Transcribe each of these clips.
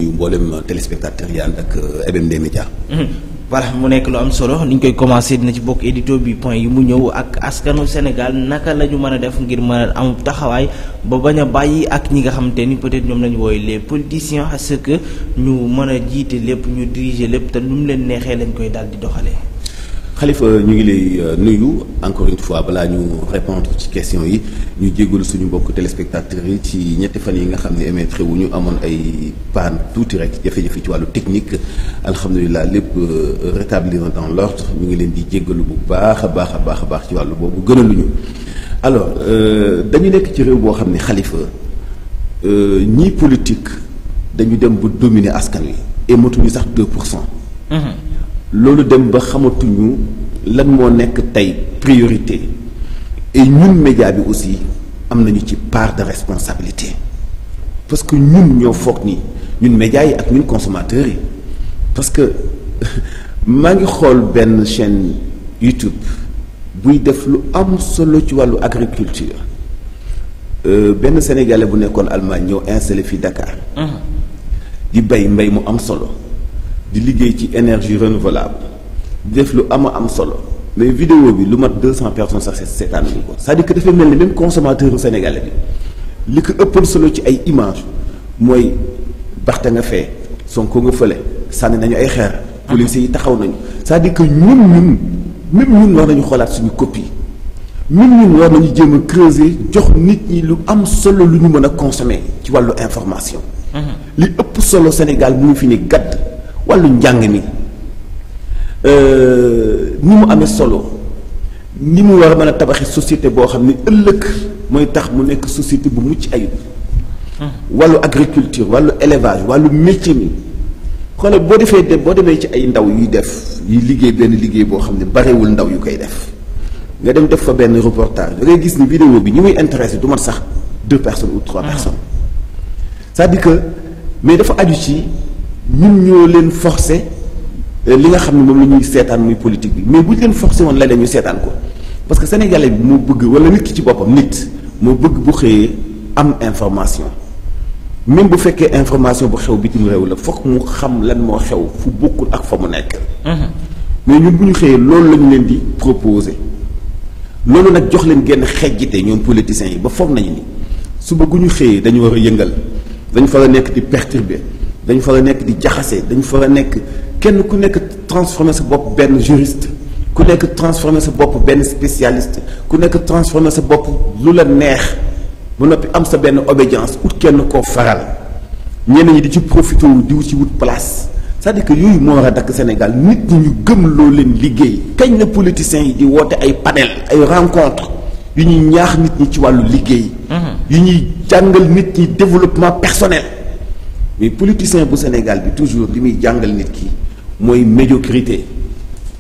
mboolem téléspectateur yi ànd ak EBMD Média. voilà mu nekk lu am solo ni ñu koy commencé dina ci bokk édito bi point yi mu ñëw ak askanu Sénégal naka la ñu mën a def ngir mën a am taxawaay ba bañ a bàyyi ak ñi nga xamante ni peut-être ñoom la ñu wooye les politiciens à ce que ñu mën a jiite lépp ñu diriger lépp te lu mu leen neexee lañ koy daal di doxalee. Khalifa ñu ngi lay nuyu encore une fois balaa ñu répondre ci question yi ñu jégalu suñu mbokk téléspectateurs yi ci ñetti fan yi nga xam ne émettre wu ñu amoon ay panne tuuti rek jafe-jafe ci wàllu technique alhamdulilah lépp rétablir dans l'ordre ñu ngi leen di jégalu bu baax a baax ci wàllu boobu gënaluñu. alors dañu nekk ci réew boo xam ne Khalifa ñii politique dañu dem ba dominer askan wi et motuñu sax 2%. loolu dem ba xamatuñu lan moo nekk tey priorité et ñun média bi aussi am nañu ci part de responsabilité parce que ñun ñoo foog ni ñun média yi ak ñun consommateurs yi parce que maa ngi xool benn chaîne YouTube buy def lu am solo ci wàllu agriculture benn sénégalais bu nekkoon Allemagne ñëw installé fii Dakar. di mbay mu am solo. di liggéey ci énergie renouvelable def lu am solo mais vidéo bi lu mat 200 personnes sax seetaan nañu ko c'est-à-dire que dafay mel ni même consommateur sénégalais bi li ko ëppal solo ci ay image mooy baxte nga fee Sonko nga fële sànni nañu ay xeer policiers yi taxaw nañu c'est-à-dire que ñun war nañu xoolaat suñu copie ñun war nañu jéem a creuser jox nit ñi lu am solo lu ñu mën a consommer ci wàllu information li ëpp solo Sénégal mu ngi fi ni gàdd wàllu njàng mi ni mu amee solo ni mu war a mën a tabaxi société boo xam ne ëllëg mooy tax mu nekk société bu mucc ayib. wàllu agriculture wàllu élevage wàllu métier mi xoolal boo demee ci ay ndaw yuy liggéey benn liggéey boo xam ne barewul ndaw yu koy def nga dem def fa benn reportage da ngay gis ni vidéo bi ñi muy intéressé du mat sax 2 personnes ou 3 personnes c'est-à-dire que mais dafa aju ci. ñun ñoo leen forcé li nga xam ne moom la ñuy seetaan muy politique bi mais bu ñu leen forcé woon la ñu seetaan ko parce que sénégalais bi moo bëgg wala nit ki ci boppam nit moo bëgg bu xëyee am information même bu fekkee information bu xew bitim réew la foog mu xam lan moo xew fu bokkul ak fa mu nekk. mais ñun bu ñu xëyee loolu la ñu leen di proposer loolu nag jox leen genn xejjite ñoom politiciens yi ba foog nañu ni suba gu ñu xëyee dañu war a yëngal dañu fa la nekk di perturber. dañu fa la nekk di jaxase dañu fa la nekk kenn ku nekk transformer sa bopp benn juriste ku nekk transformer sa bopp benn spécialiste ku nekk transformer sa bopp lu la neex ba noppi am sa benn obédience ut kenn koo faral ñenn ñi di ci profité wu di ci wut place c'est-à-dire que yooyu moo war a dakk Sénégal nit ñi ñu gëm loo leen liggéey kañ la politiciens yi di woote ay panel ay rencontre yu ñuy ñaax nit ñi ci wàllu liggéey yu ñuy jàngal nit ñi développement personnel mais politicien bu Sénégal bi toujours li muy jàngal nit ki mooy médiocrité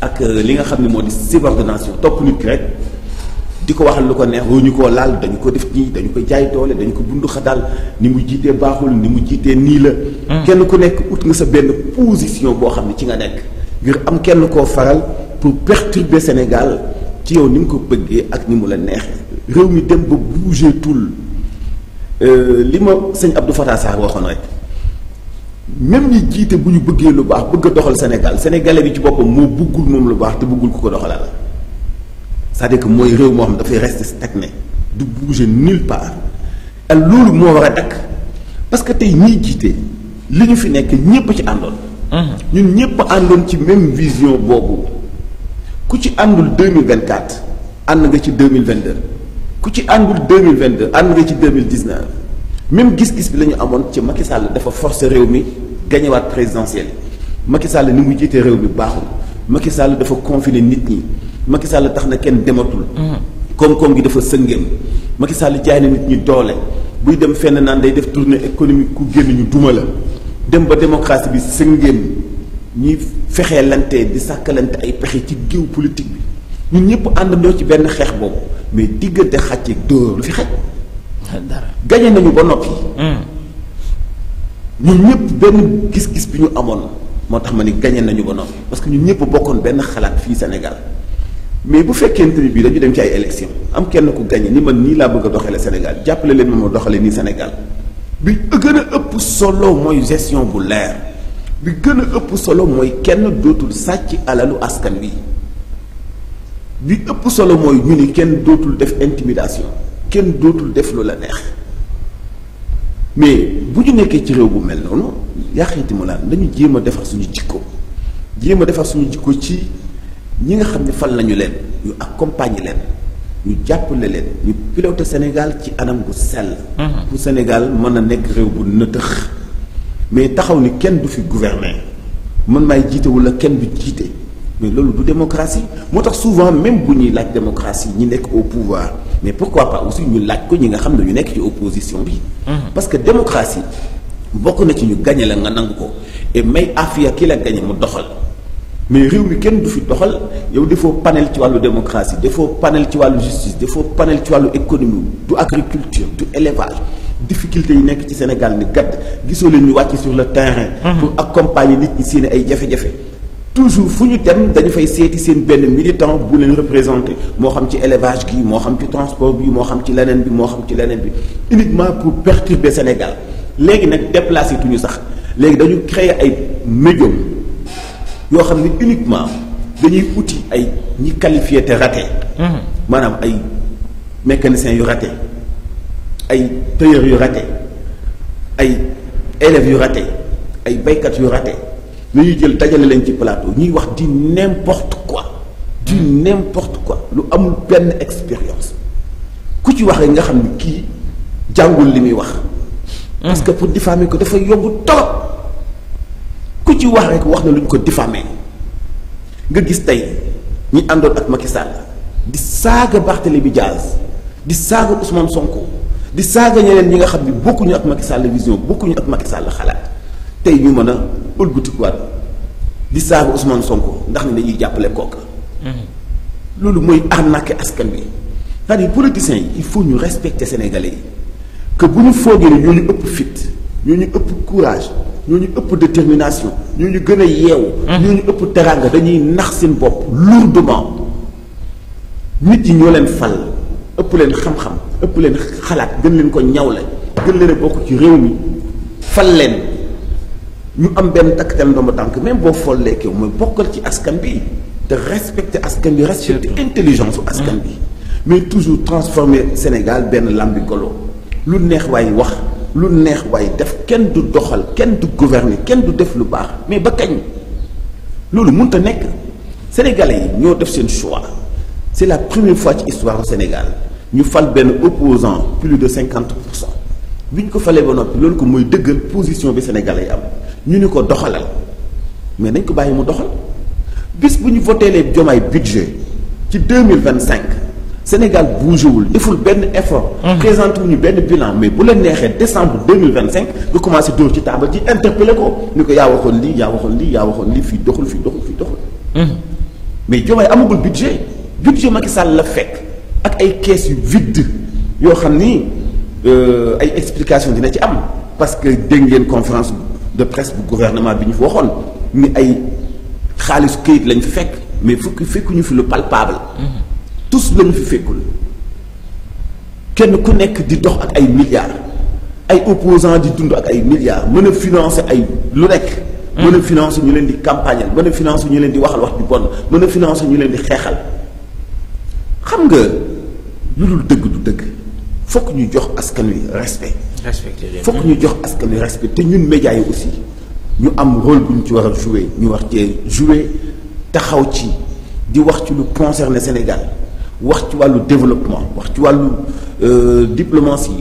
ak li nga xam ne moo di subordination topp nit ki rek di ko waxal lu ko neex woo ñu koo laal dañu ko def nii dañu ko jaay doole dañu ko bundu xataal ni mu jiitee baaxul ni mu jiitee nii la kenn ku nekk ut nga sa benn position boo xam ne ci nga nekk ngir am kenn koo faral pour perturber Sénégal ci yow ni mu ko bëggee ak ni mu la neexee réew mi dem ba bouger tout li ma sëñ Abdou Fatah Sarr waxoon rek même ñi jiite bu ñu bëggee lu baax bëgg a doxal Sénégal sénégalais bi ci boppam moo bëggul moom lu baax te bëggul ku ko doxalal c'est-à-dire que mooy réew moo xam dafay rester stagné du bouger nulle part ak loolu moo war a dakk parce que tey ñiy jiite li ñu fi nekk ñépp ci àndoon. ñun ñépp àndoon ci même vision boobu ku ci àndul 2024 ànd nga ci 2022 ku ci àndul 2022 ànd nga ci 2019 même gis-gis bi la ñu amoon ci Macky Sall dafa forcer réew mi gañewaat présidentielle Macky Sall ni mu jiitee réew mi baaxul Macky Sall dafa confiner nit ñi Macky Sall tax na kenn dematul. koom-koom gi dafa sëngéem Macky Sall jaay na nit ñi doole buy dem fenn naan day def tournée économique ku génn ñu duma la dem ba démocratie bi sëngéem ñi fexee lante di sàkkalante ay pexe ci géew politique bi ñun ñëpp àndandoo ci benn xeex boobu mais diggante xàcc ak dóor lu fi xaj. dara gañe nañu ba noppi. ñun ñëpp benn gis-gis bi ñu amoon moo tax ma ni gañe nañu ba noppi parce que ñun ñëpp bokkoon benn xalaat fii Sénégal mais bu fekkente ni bii dañu dem ci ay élection am kenn ku gañe ni man nii laa bëgg a doxalee Sénégal jàppale leen ma doxalee nii Sénégal bi gën a ëpp solo mooy gestion bu leer bi gën a ëpp solo mooy kenn dootul sàcc alalu askan wi bi ëpp solo mooy ñu ni kenn dootul def intimidation kenn dootul def lu la neex mais bu ñu nekkee ci réew bu mel noonu yàqeeti mu laan dañu jéem a defar suñu jikko jéem a defar suñu jikko ci ñi nga xam ne fal nañu leen ñu accompagner leen ñu jàppale leen ñu piloter Sénégal ci anam gu sell. pour Sénégal mën a nekk réew bu nëtëx mais taxaw ni kenn du fi gouverner man maay jiite wala kenn du jiite mais loolu du démocratie moo tax souvent même bu ñuy laaj démocratie ñi nekk au pouvoir mais pourquoi pas aussi ñu laaj ko ñi nga xam ne ñu nekk ci opposition bi. parce que démocratie bokk na ci ñu gagné la nga nangu ko et may afia ki la gagné mu doxal. mais réew mi kenn du fi doxal yow defoo panel ci wàllu démocratie defoo panel ci wàllu justice defoo panel ci wàllu économie du agriculture du élevage difficulté yi nekk ci Sénégal ni gadd gisoo leen ñu wàcc sur le terrain. pour accompagner nit ñi seen ay jafe-jafe. toujours fu ñu dem dañu fay seeti seen benn militant bu leen représenté moo xam ci élevage gi moo xam ci transport bi moo xam ci leneen bi moo xam ci leneen bi uniquement pour perturber Sénégal léegi nag déplacé tuñu sax léegi dañu créer ay médium yoo xam ne uniquement dañuy uti ay ñi qualifié te raté. maanaam ay mécaniciens yu raté ay tailleurs yu raté ay élèves yu raté ay baykat yu raté ñuy jël dajale leen ci plateau ñuy wax di n'importe quoi du n'importe quoi lu amul benn expérience ku ci wax rek nga xam ne kii jàngul li muy wax. parce que pour diffamer ko dafa yomb trop. ku ci wax rek wax na lu ñu ko diffamé nga gis tey ñi àndoon ak Macky Sall di saaga Barthélémy Diaz di saaga Ousmane Sonko di saaga ñeneen ñi nga xam ne bokkuñu ak Macky Sall vision bokkuñu ak Macky Sall xalaat tey ñu mën a ëlbatikuwaat di saaga Ousmane Sonko ndax ni dañuy jàppale kooka. loolu mooy arnaquer askan wi c'est-à-dire politiciens yi il faut ñu respecter Sénégalais yi que bu ñu foogee ne ñooñu ëpp fit ñooñu ëpp courage. ñooñu ëpp détermination ñooñu gën a yeewu. ñooñu ëpp teraanga dañuy nax seen bopp lourdement nit yi ñoo leen fal ëpp leen xam-xam ëpp leen xalaat gën leen ko ñawle gën leen a bokk ci réew mi fal leen ñu am benn takkatal ndomba tànk même boo follee kew mooy bokkal ci askan bi te respecter askan bi respecter intelligence su askan bi mais toujours transformer Sénégal benn lambi golo lu neex waaye wax. lu neex waaye def kenn du doxal kenn du gouverner kenn du def lu baax mais ba kañ loolu mënut a nekk sénégalais yi ñoo def seen choix c'est la première fois ci histoire du Sénégal ñu fal benn opposant plus de 50%. bi ñu ko falee ba noppi loolu ko mooy dëggal position bi sénégalais yi am ñu ni ko doxalal mais nañ ko bàyyi mu doxal bis bu ñu voteelee Diomaye budget ci 2025 Sénégal bougéwul deful benn effort. présenté wuñu benn bilan mais bu la neexee décembre 2025 nga commencé dóor ci taabal ci interpellé ko ni ko yaa waxoon lii yaa waxoon lii yaa waxoon lii fii doxul fii doxul fii doxul. mais Diomaye amagul budget Macky Sall la fekk ak ay caisse yu vide yoo xam ni ay explication dina ci am parce que dégg ngeen conférence de presse bu gouvernement bi ñu fi waxoon ni ay xaalisu këyit lañ fi fekk mais fekkuñu fi lu palpable. tous lañu fi fekkul kenn ku nekk di dox ak ay milliards ay opposants di dund ak ay milliards mën a financer ay lu nekk. mën a financer ñu leen di campagnal mën a financer ñu leen di waxal wax ju bon mën a financer ñu leen di xeexal xam nga lu dul dëgg du dëgg fokk ñu jox askan wi respect. fokk ñu jox askan wi respect te ñun médias yi aussi ñu am rôle bu ñu ci war a jouer ñu wax cee jouer taxaw ci di wax ci lu concerné Sénégal. wax ci wàllu développement wax ci wàllu diplomatie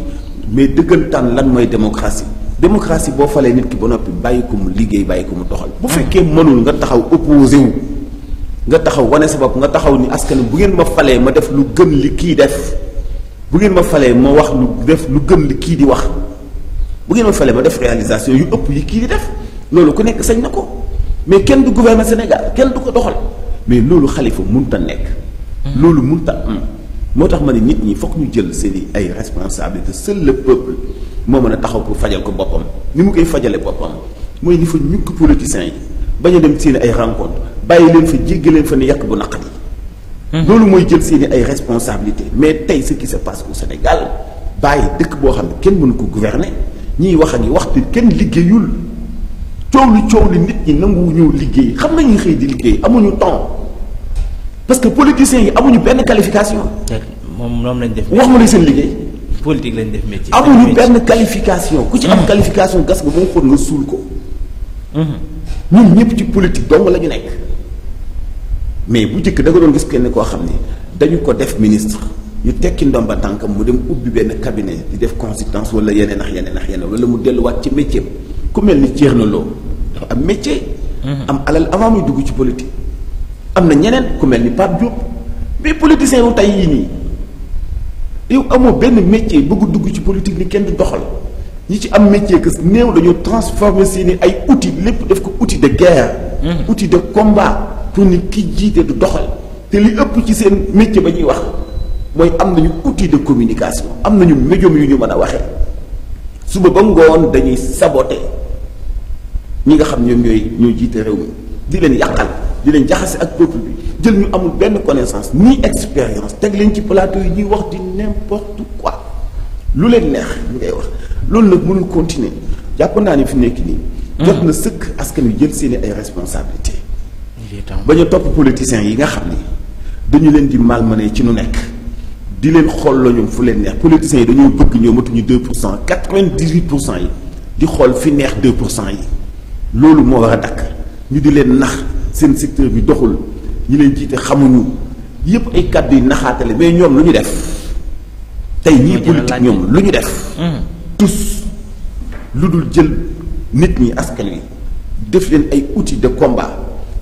mais dëggantaan lan mooy démocratie boo falee nit ki ba noppi bàyyi ko mu liggéey bàyyi ko mu doxal. bu fekkee mënul nga taxaw opposé wu nga taxaw wane sa bopp nga taxaw ni askan bu ngeen ma falee ma def lu gën li kii def bu ngeen ma falee ma wax lu gën li kii di wax bu ngeen ma falee ma def réalisation yu ëpp yi kii di def loolu ku nekk sañ na ko mais kenn du gouverner Sénégal kenn du ko doxal mais loolu Khalifa mënut a nekk. loolu mënut a am moo tax ma ne nit ñi fokk ñu jël seen ay responsabilités seul le peuple moo mën a taxaw pour fajal ko boppam ni mu koy fajale boppam mooy ni fa ñukk politiciens yi bañ a dem seen ay rencontre bàyyi leen fa jéggi leen fa ni yàq bu naqari. loolu mooy jël seen ay responsabilités mais tey ce qui se passe au Sénégal bàyyi dëkk boo xam ne kenn mënu ko gouverner ñiy wax ak wax bi kenn liggéeyul coow li nit ñi nanguwuñu liggéey xam nañuy xëy di liggéey amuñu temps parce que politiciens yi amuñu benn qualification. moom lañ def. wax ma lay seen liggéey. politique lañ def métier. amuñu benn qualification. ku ci am qualification gas nga ba mu xool nga suul ko. ñun ñëpp ci politique dong la ñu nekk mais bu njëkk da nga doon gis kenn koo xam ni dañu ko def ministre ñu tekki ndomba tànkam mu dem ubbi benn cabinet di def consultance wala yeneen ak yeneen wala mu delluwaat ci métier ku mel ni Thierno Lo dafa am métier. am alal avant muy dugg ci politique. am na ñeneen ku mel ni Pape Diop mais politiciens yu tey yii nii yow amoo benn métier bëgg dugg ci politique ni kenn du doxal. ñi ci am métier que néew dañu transformer seeni ay outils lépp def ko outil de guerre. outil de combat pour ni ki jiite du doxal te li ëpp ci seen métier ba ñuy wax mooy am nañu outil de communication am nañu médium yu ñu mën a waxee suba ba ngoon dañuy saboter ñi nga xam ñoom ñoo jiite réew mi di leen yàqal di leen jaxase ak peuple bi jël ñu amul benn connaissance ni expérience teg leen ci plateau yi ñuy wax di n'importe quoi lu leen neex ñu ngay wax. loolu nag mënul continuer jàpp naa ni fi nekk nii. jot na sëkk askan wi jël seeni ay responsabilités. ba ñu topp politiciens yi nga xam ni dañu leen di malmené ci nu nekk di leen xool la ñoom fu leen neex politiciens yi dañoo bëgg ñoo matuñu 2% 98% yi di xool fi neex 2% yi loolu moo war a dakk ñu di leen nax seen secteur bi doxul ñi leen jiite xamuñu yépp ay kàddu yi naxaatale mais ñoom lu ñu def tey ñii politique ñoom lu ñu def. tous lu dul jël nit ñi askan wi def leen ay outils de combat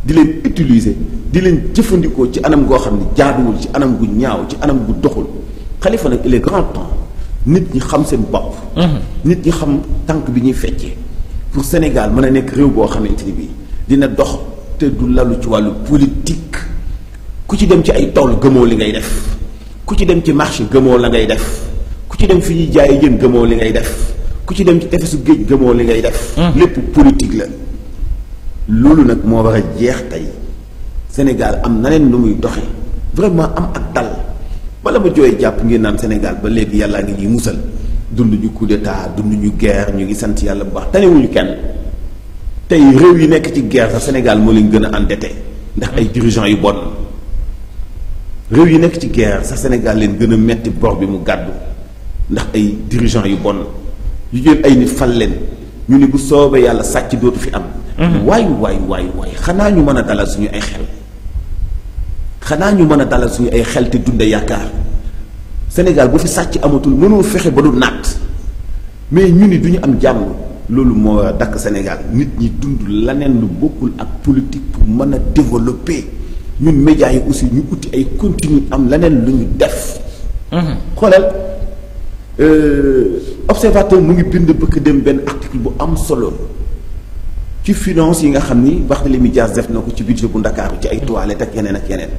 di leen utiliser di leen jëfandikoo ci anam goo xam ne jaaduwul ci anam gu ñaaw ci anam gu doxul Khalifa nag il est grand temps nit ñi xam seen bopp. nit ñi xam tànk bi ñuy feccee pour Sénégal mën a nekk réew boo xamante ni bii dina dox te du lalu ci wàllu politique ku ci dem ci ay tool gëmoo li ngay def ku ci dem ci marché gëmoo la ngay def. ku ci dem fi ñuy jaay jën gëmoo li ngay def ku ci dem ci tefesu géej gëmoo li ngay def. lépp politique la. loolu nag moo war a jeex tey Sénégal am na leen nu muy doxe vraiment am ak dal bala ma jooy jàpp ngeen naan Sénégal ba léegi yàllaa ngi ñuy musal dund ñu coup d'état dund ñu guerre ñu ngi sant yàlla bu baax tanewuñu kenn tey réew yi nekk ci guerre sax Sénégal moo leen gën a endetté ndax ay dirigeants yu bon réew yi nekk ci guerre sax Sénégal leen gën a metti bor bi mu gàddu. ndax ay dirigeants yu bon yu jël ay nit fal leen ñu ni bu soobee yàlla sàcc dootu fi am. waay xanaa ñu mën a dalal suñu ay xel xanaa ñu mën a dalal suñu ay xel te dunda yaakaar Sénégal bu fi sàcc amatul mënoo fexe ba du naat mais ñu ni du ñu am jàmm loolu moo war a dakk Sénégal nit ñi dund laneen lu bokkul ak politique pour mën a développer ñun médias yi aussi ñu uti ay continue am laneen lu ñu def. xoolal. Observateur mu ngi bind bëgg dem benn article bu am solo ci finance yi nga xam ni Barthélémy Dias def na ko ci budget bu Ndakaaru ci ay toilettes ak yeneen ak yeneen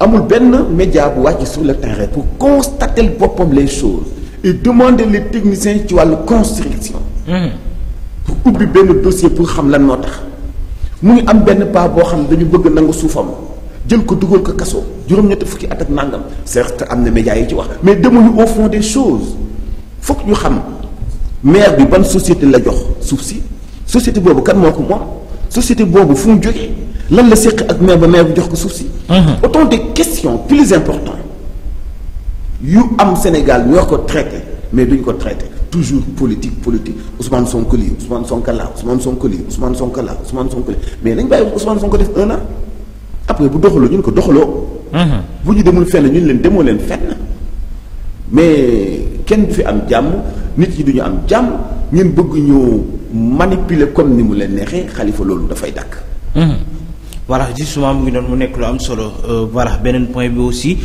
amul benn média bu wàcc sur le terrain pour constater boppam les choses et demander les techniciens ci wàllu construction. pour ubbi benn dossier pour xam lan moo tax mu ngi am benn paa boo xam ne dañu bëgg nangu suufam jël ko dugal ko kaso juróom-ñetti fukki at ak nangam certes am na médias yi ci wax mais demuñu au fond des choses foog ñu xam maire bi ban société la jox suuf si société boobu kan moo ko moom société boobu fu mu jógee lan la séq ak maire ba maire bi jox ko suuf si. autant de questions plus importantes yu am Sénégal ñoo ko traité mais duñ ko traité toujours politique Ousmane Sonko lii Ousmane Sonko laa Ousmane Sonko lii Ousmane Sonko laa Ousmane Sonko lii mais nañ bàyyi Ousmane Sonko def 1 an après bu doxaloo ñu ne ko doxaloo. bu ñu demul fenn ñu leen demoo leen fenn mais kenn du fi am jàmm nit ñi du ñu am jàmm ngeen bëgg ñu manipuler comme ni mu leen neexee Khalifa loolu dafay dàkk. voilà justement mu ngi doon mu nekk lu am solo voilà beneen point bi aussi.